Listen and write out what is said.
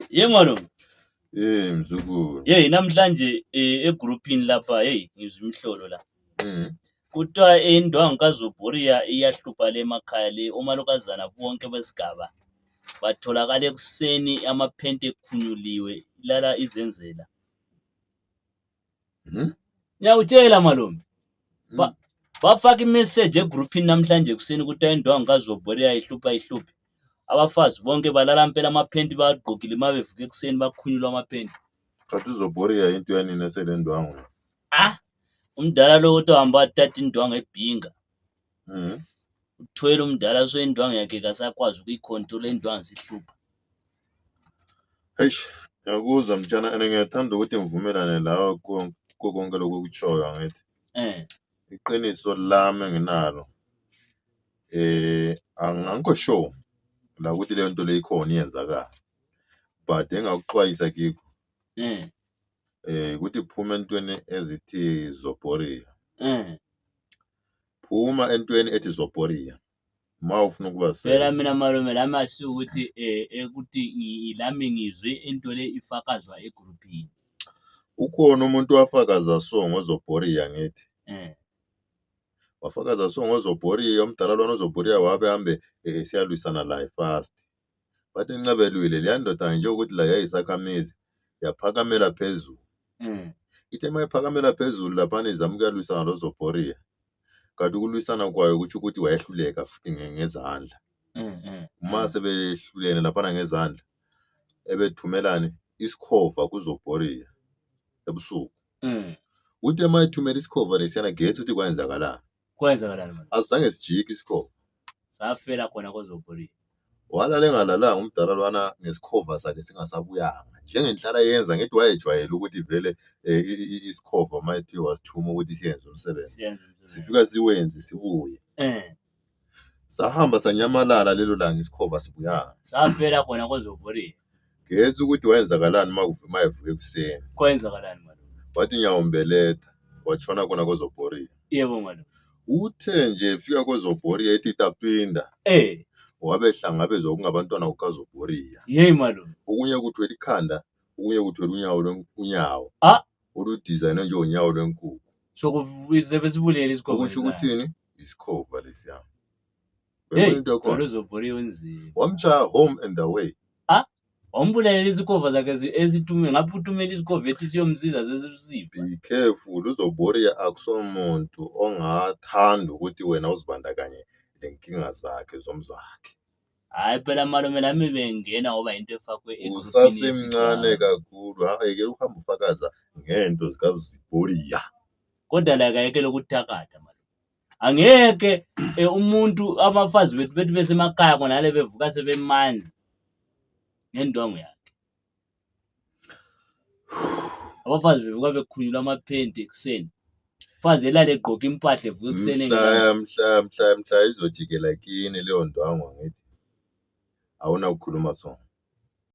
Ye malume. Hey mzukulu. Hey namhlanje egroupini lapha hey ngizwa imihlolo la. Kuthiwa indwangu kaZobhoriya iyahlupha le emakhaya le omalukazana bonke besigaba batholakala ekuseni amaphenti ekhunyuliwe ilala izenzela. Ngiyakutshela malume. Bafaka imessage egroupini namhlanje ekuseni ukuthi indwangu kaZobhoriya ihlupha ihluphe. Abafazi bonke balala mpela amaphenti bagqokile uma bevuka ekuseni bakhunyulwa amaphenti. Kanti uZobhoriya into yanini eselendwangu? Ah, umdala lo uthi uhamba wathatha indwangu ebhinga. Uthwele umdala so indwangu yakhe kasakwazi ukuyikhontrola indwangu sihlupha. Eish, ngiyakuzwa mtshana and ngiyathanda ukuthi ngivumelane lawe kuko konke lokhu okutshoyo angithi. Iqiniso lami enginalo angikho sure la ukuthi leyo nto leyo ikhona iyenzakala but engingakuxwayisa kikho ukuthi phuma entweni ezithi Zobhoriya. Phuma entweni ethi Zobhoriya uma ufuna ukuba Phela safe. Mina malume lami asiwukuthi ekuthi lami ngizwe into le ifakazwa egroupini. Ukhona umuntu owafakaza so ngoZobhoriya ngithi. Wafakaza so ngoZobhoriya, umdala lwana uZobhoriya wabe hambe esiyalwisana laye fast. Bathi ncebelwile leya ndoda njengokuthi la yayisakhamizi yaphakamela phezulu. Ithe uma iphakamela phezulu laphana izama ukuyalwisana loZobhoriya. Kanti ukulwisana kwayo kusho ukuthi wayehluleka futhi ngezandla. Uma sebehlulene laphana ngezandla ebethumelani isikhova kuZobhoriya ebusuku. Uthi uma ethumela isikhova lesiyana gesi uthi kwenzakalani? Kwenzakalani malume? Asizange sijike isikhova. Safela khona koZobhoriya. Walala engalalanga umdala lwana ngesikhova sakhe singasabuyanga. Njengenhlala yenza ngithi wayejwayele ukuthi vele isikhova uma ethiwe wasithuma ukuthi siyenze umsebenzi. Siyenze umsebenzi. Sifika siwenze sibuye. Sahamba sanyamalala lelo langa isikhova sibuyanga. Safela khona koZobhoriya. Ngenza ukuthi wayenzakalani uma evuka ekuseni. Kwenzakalani malume? Wathi ngiyawumbeletha watshona khona koZobhoriya. Yebo malume. Uthe nje efika koZobhoriya ethi tapinda. Wabe hlangabezwa kungabantwana kukaZobhoriya. Yey malume. Okunye kuthwele ikhanda, okunye kuthwele unyawo unyawo. Ah. Oludizayinwe njengonyawo lwenkukhu. So sebesibulele isikhova. Okusho ukuthini? Isikhova lesiya. Hey, Uyabona into yakhona? lo Zobhoriya unzima. Wamshaya home and away. Wambulelela isikhova zakhe ezithume ngapha uthumela isikhova ethi siyomsiza sesisifa. Be careful, uZobhoriya akusomuntu ongathanda ukuthi wena uzibandakanye lenkinga zakhe zomzwakhe. Hayi phela malume lami bengena ngoba into efakwe egroupini Usasemncane yesigaba. kakhulu, yekela ukuhamba ufakaza ngento zikaZobhoriya. Kodwa la kayekele ukuthakatha malume. Angeke umuntu abafazi bethu bethi besemakhaya khona le bevuka sebemanzi ngendwangu yakhe. Abafazi bevuka bekhunyulwa amaphenti ekuseni. Mfazi elale egqoke impahla evuka ekuseni Mhla mhla mhla mhla izojikela kini leyo ndwangu angithi. Awunakukhuluma so.